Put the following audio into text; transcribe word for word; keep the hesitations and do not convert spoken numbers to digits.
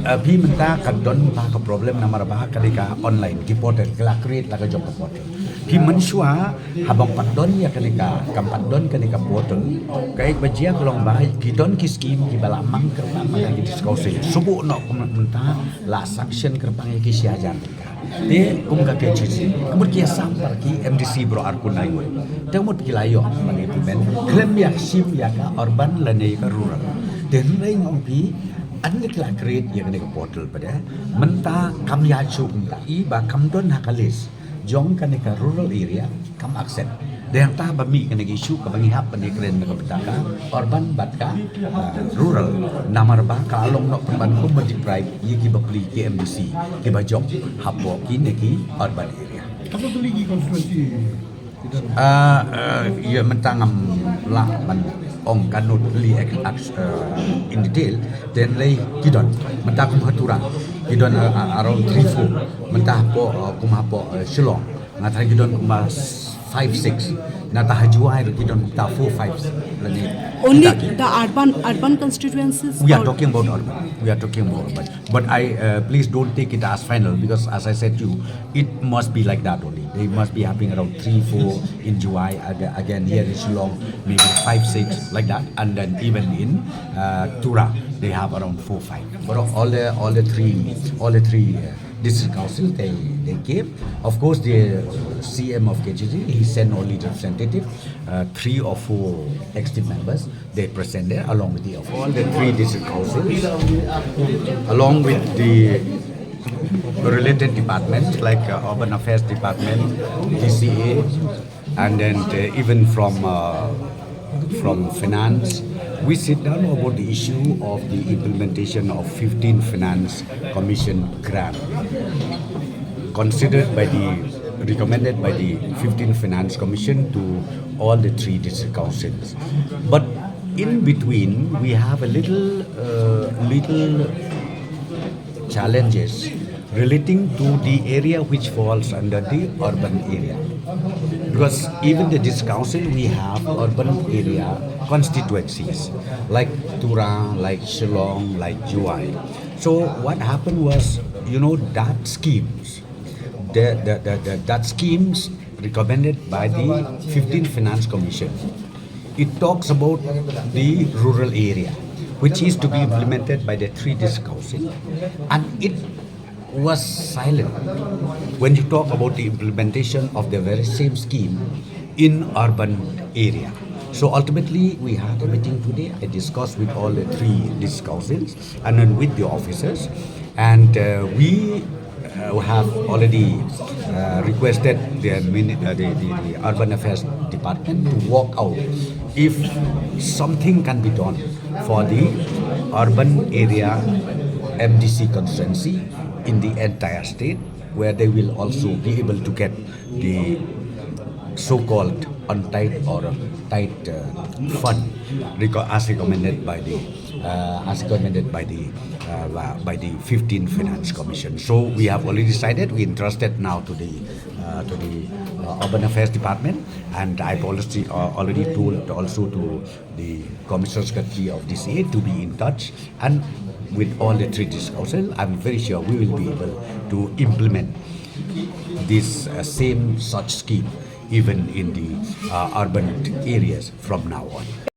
Phi mynta ka don ba ka problem namar ba ka dei ka online ki portal, ka la create la ka jong ka portal. Phi mynshuwa haba ym pat don ïa kane ka, kam pat don kane ka portal, ka ek ba jia ka long ba ki don ki scheme kiba la mang kyrpang na ki district council. Subuh noh kum mynta la sanction kyrpang ïa ki shi hajar tyngka. Te kum ka K H A D C ka mut ki ïasam bad ki M D C baroh arphew nine. Te ka mut ki la ïoh ban implement khlem ïa ka shim ïa ka urban lane ka rural. Te hynrei nga ong phi, ynda ki la create ïa kane ka portal pat, mynta kam ïa shu kumta, i ba kam don ha ka list jong kane ka rural area, kam accept. Te hangta ba mih kane ka issue kaba ngi hap ban ïakren na ka bynta ka urban bad ka, ah, rural. Namar ba ka la long noh pynban kum ba deprive ïa ki bapli ki M D C kiba jop hapoh kine ki urban area. Katno tylli ki constituency? Ah, ah, ïa mynta ngam lah ban ong katno tylli ek-, ak-, ah, in detail. Te hynrei ki don. Mynta kum ha Tura ki don, ah, ah, around three four. Mynta hapoh, ah, kum hapoh, ah, Shillong, nga tharai ki don kumba five six. Nangta ha Jowai ruh ki don kumta four five lane. Only kita ki, the urban, urban constituencies? We are or talking about urban. We are talking about urban. But I, uh, please don't take it as final, because as I said to you, it must be like that only. They must be having around three, four in Jowai, aga-, again here in Shillong, maybe five, six, like that. And then even in, uh, Tura, they have around four, five. But all the, all the three, all the three, uh, district council, they, they came. Of course, the C M of K H A D C, he sent only representative, uh, three or four executive members. They present there along with the, of all the three district councils, along with the related departments like, uh, Urban Affairs Department, D C A, and then, uh, even from, uh, from Finance. We sit down about the issue of the implementation of fifteen Finance Commission grant, considered by the, recommended by the fifteen Finance Commission to all the three district councils. But in between, we have a little, uh, little challenges relating to the area which falls under the urban area. Because even the district council, we have urban area constituencies like Tura, like Shillong, like Jowai. So what happened was, you know, that schemes, the, the, the, the, that schemes recommended by the fifteen Finance Commission, it talks about the rural area, which is to be implemented by the three district council, and it was silent when you talk about the implementation of the very same scheme in urban area. So ultimately, we had a meeting today. I discussed with all the three district councils and then with the officers, and, uh, we, uh, have already, uh, requested the, mini- uh, the, the, the Urban Affairs Department to work out if something can be done for the urban area M D C constituency in the entire state, where they will also be able to get the so-called untied or tied, uh, fund reco- as recommended by the, uh, as recommended by the, uh, by the fifteen Finance Commission. So we have already decided. We entrusted now to the, uh, to the, uh, Urban Affairs Department, and I've already, uh, already told also to the Commissioner Secretary of D C A to be in touch, and with all the three district council, I'm very sure we will be able to implement this, uh, same such scheme even in the, uh, urban areas from now on.